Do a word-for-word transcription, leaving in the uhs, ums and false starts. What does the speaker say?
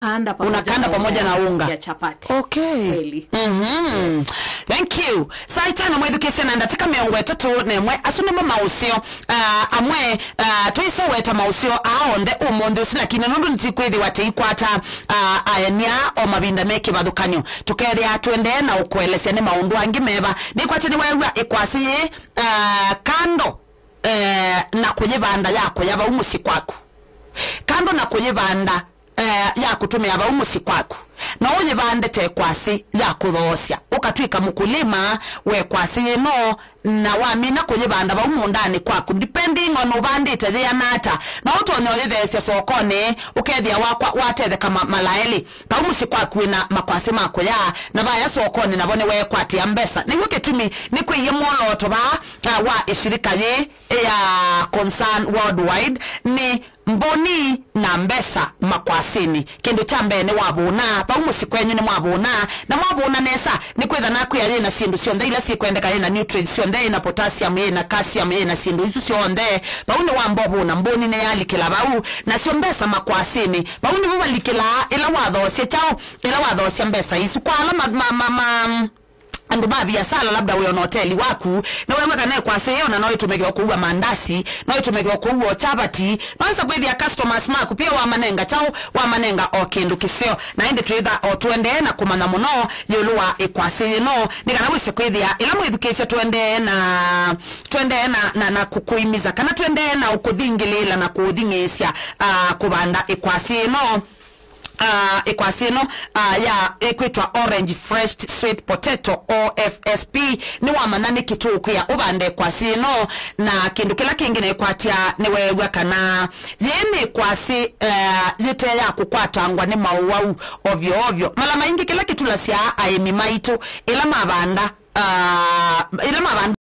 Kanda pamoja unakanda na pamoja unga na unga ya chapati. Okay. Kweli. Mhm. Thank you. Saa itano mwĩthukĩĩsya na ndatĩka mĩongo ĩtatũ na ĩmwe. Asu nĩmo maũseo, ah, amwe, ah, tũisoweta maũseo aa onthe ũmũnthĩ ũsu, lakini nũndũ nĩtĩkwĩthĩwa tĩikwata, ah, aenia o mavinda me kĩvathũkany'o, tũkethĩa tũendee na ũkũelesya nĩ maũndũ angĩ meva. Nĩkwatya nĩweew'a ĩkwasĩ yĩĩ, ah, kando, eh, na kũyĩvanda ya kũya vau mũsyĩ kwaku. Kando na kũyĩvanda, eh, ya kũtũmĩa vau mũsyĩ kwaku. No ũyĩvande ta ĩkwasĩ ya kũthoosya, ũkatw'ĩka mũkũlĩma wa ĩkwasĩ yĩno, na wamina kũyĩvanda vau mũũndanĩ kwaku, depending on ũvandĩte yĩana ata, na ũtonya ũyĩtheesya sokonĩ, ũkethĩa wakwa watetheka ma-, mala elĩ. Vau mũsyĩ kwaku wĩna makwasĩ ma kũya, na vaya sokonĩ navo nĩweekwatĩa mbesa. Nĩw'o kĩtumi nĩkwĩie mwolooto vaa, ah, wa ĩshirika yĩĩ ya Concern Worldwide nĩ mbũni na mbesa makwasĩnĩ. Kĩndũ kya mbee nĩ wavũna, vau mũsyĩ kwenyu nĩ mwavũna, na mwavũna nesa, nĩkwĩtha nakwĩa yĩ na syĩndũ syonthe ila syĩkwendeka, yĩ na nutrients syonthe, yĩ na potassium, yĩ na calcium, yĩ na syĩndũ isu syonthe. Vau nĩ wamba ũvũna, mbũni nĩyalikĩla vau, nasyo mbesa makwasĩnĩ, vau nĩvo valikĩlaa ĩla wathoosya kyaũ, ĩla wathoosya mbesa isu. Kwa ala ma, ma, ma, ma, andũ ma viasala, labda wĩ ona hoteli waku, na weew'a kana ĩkwasĩ ĩyo na no ĩtũmĩke o kũua mandasi, no ĩtũmĩke o kũua o chapati, naweza kwĩthĩa customers maku pia wamanenga kyaũ, wamanenga o kĩndũ kĩseo. Na ĩndĩ twĩtha o tũendee na kũmanya mũno ĩũlũ wa ĩkwasĩ yĩno, nĩ kana wĩse kwĩthĩa ĩla mwĩthukĩĩsya tũendee na, tũendee na, na, na kũkũimiza, kana tũendee na ũkũthingĩlĩĩla na kũũthing'ĩĩsya, ah, kũvanda ĩkwasĩ yĩno. Ah, ĩkwasĩ ĩno, ah, ya ĩkwĩtwa Orange Fresh Sweet Potato, O F S P. Nĩwamanya nĩkĩ tũũkwĩa ũvande ĩkwasĩ ĩno, na kĩndũ kĩla kĩngĩ nĩkwatya nĩweew'a kana yĩĩ nĩ ĩkwasĩ, eh, yĩte ya kũkwatangwa nĩ maũwau ovyo ovyo. Mala maingĩ kĩla kĩtulasya aĩmi maitũ ĩla mavanda, ah, ĩla mavanda